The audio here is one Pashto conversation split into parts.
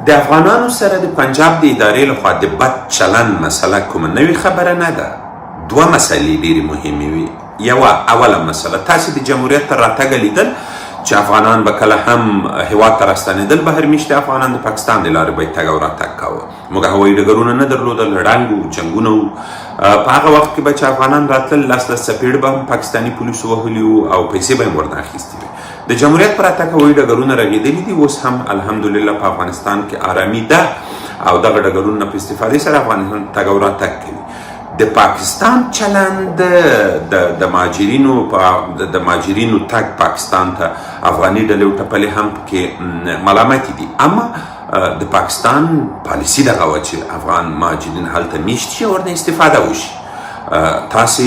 د افغانانو سره د پنجاب د ادارې لخوا د بد چلند مسله کومه نوې خبره نه ده. دوه مسلې ډېرې مهمې وي. یوه اوله مسله، تاسې د جمهوریت تر راتګه لیدل چې افغانان به کله هم هیواد ته راستنېدل، بهر میشتي افغانان د پاکستان د لارې به یې تګ او راتګ کاوه. موږ هوایي ډګرونه نه درلودل، ړنګ وو، جنګونه وو. په هغه وخت کې به چې افغانان راتلل، لاس لاس څپېړ به هم پاکستاني پولیسو وهلي وو او پیسې به یې ورنه اخیستې وې. د جمهوریت پر راتګ هوایي ډګرونه رغېدلي دي. اوس هم الحمدلله په افغانستان کې آرامي ده او دغه ډګرونه په استفادې سره افغانستان تګ او راتګ کوي. د پاکستان چلند د مهاجرینو په د مهاجرینو تګ پاکستان ته افغاني ډلې او ټپلې هم پکې ملامتې دي، اما د پاکستان پالیسي دغه وه چې افغان مهاجرین هلته میشت شي او ورنه استفاده وشي. تاسې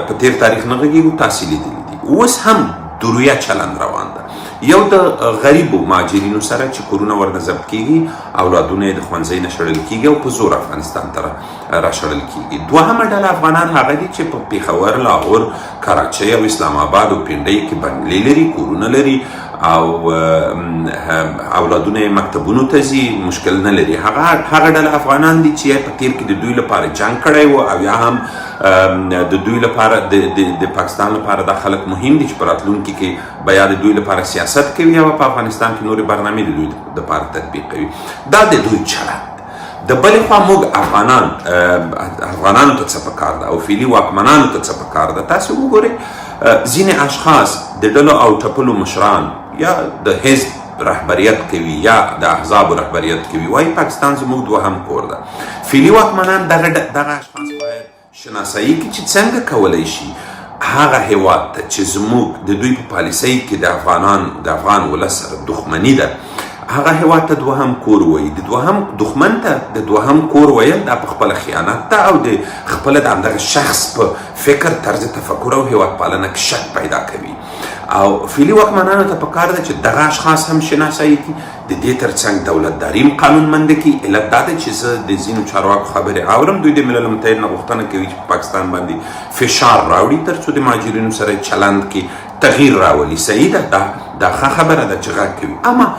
په تیر تاریخ نه غږیږو، تاسې لیدلي دي. اوس هم درویه چلند روان ده. یو د غریبو مهاجرینو سره چې کورونه ورنه ضبط کیږي، اولادونه یې د ښوونځۍ نه شړل کیږي او په زور افغانستان ته راشړل کیږي. دوهمه ډله افغانان هغه دي چې په پېښور، لاهور، کراچۍ او اسلام آباد او پنډۍ کې بنګلې لري، کورونه لري او اولادونه یې مکتبونو ته ځي، مشکل نه لري. هغه ډله افغانان دي چې په تیر کې د دوی لپاره جنګ کړی و او یا هم د دوی لپاره د پاکستان لپاره دا خلک مهم دي چې په راتلونکي کې به یا د دوی لپاره سیاست کوي او په افغانستان کې نورې برنامې د دوی لپاره تطبیقوي. دا د دوی چلند. د بلې خوا موږ افغانانو ته څه پکار ده او فعلي واکمنانو ته څه پکار ده؟ تاسې وګورئ، ځینې اشخاص د ډلو او ټپلو مشران یا د حزب رهبریت کوي یا د احزابو رهبریت کوي، وایي پاکستان زموږ دوهم کور ده. فعلي واکمنان دغه اشخاص باید شناسایی کړي چې څنګه کولی شي هغه هیواد ته چې زموږ د دوی په پالیسۍ کې د افغانان د افغان ولس سره دښمني ده، هغه هیواد ته دوهم کور وایي. د دوهم دښمن ته د دوهم کور ویل دا په خپله خیانت ده او د خپله د همدغه شخص په فکر، طرز تفکر او هیواد پالنه کې شک پیدا کوي. او فعلي واکمنانو ته پکار ده چې دغه اشخاص هم شناسایی کړي، د دې ترڅنګ دولتداري هم قانونمنده کړي. علت دا ده چې زه د ځینو چارواکو خبرې اورم، دوی د ملل متحد نه غوښتنه کوي چې په پاکستان باندې فشار راوړي ترڅو د مهاجرینو سره چلند کې تغییر راولي. صحیح ده، دا ښه خبره ده چې غږ کوي، اما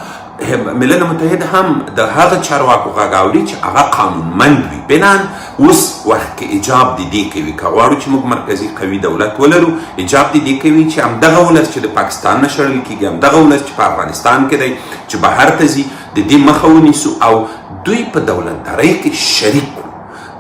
ملل متحد هم د هغه چارواکو غږ اوري چې هغه قانونمند وي. بنان اوس وخت کې ایجاب د دې کوي، که غواړو چې موږ مرکزي قوي دولت ولرو، ایجاب د دې کوي چې همدغه ولس چې د پاکستان نه شړل کېږي، همدغه ولس چې په افغانستان کې دی، چې بهر ته ځي، د دې مخه ونیسو او دوی په دولتدارۍ کې شریک کړو.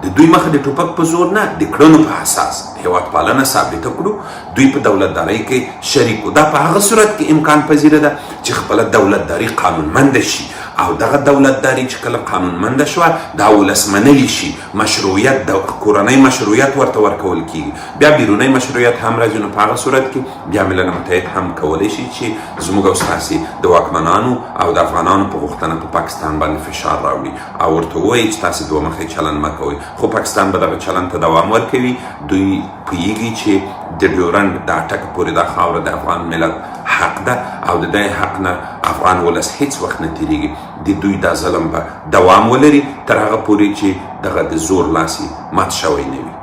د دوی مخه د ټوپک په زور نه، د کړنو په اساس هیواد پالنه ثابته کړو، دوی په دولتدارۍ کې شریک کړو. دا په هغه صورت کې امکان پذیره ده چې خپله دولتداري قانونمنده شي، او دغه دولتداري چې کله قانونمنده شوه، دا ولس منلی شي، مشروعیت د کورنۍ مشروعیت ورته ورکول کیږي، بیا بیرونی مشروعیت هم راځي. نو په هغه صورت کې بیا ملل متحد هم کولی شي چې زموږ او ستاسې د واکمنانو او د افغانانو په غوښتنه په پاکستان باندې فشار راوړي او ورته ووایي چې تاسې دوه مخې چلند مه کوئ. خو پاکستان به دغه چلند ته دوام ورکوي. دوی پوهیږي چې د ډیورنډ د اټک پورې دا خاوره د افغان ملت حق ده او د دې حق نه افغان ولس هیڅ وخت نه تیریږي. د دوی دا ظلم به دوام ولري تر هغه پورې چې دغه د زور لاس یې مات شوی نه وي.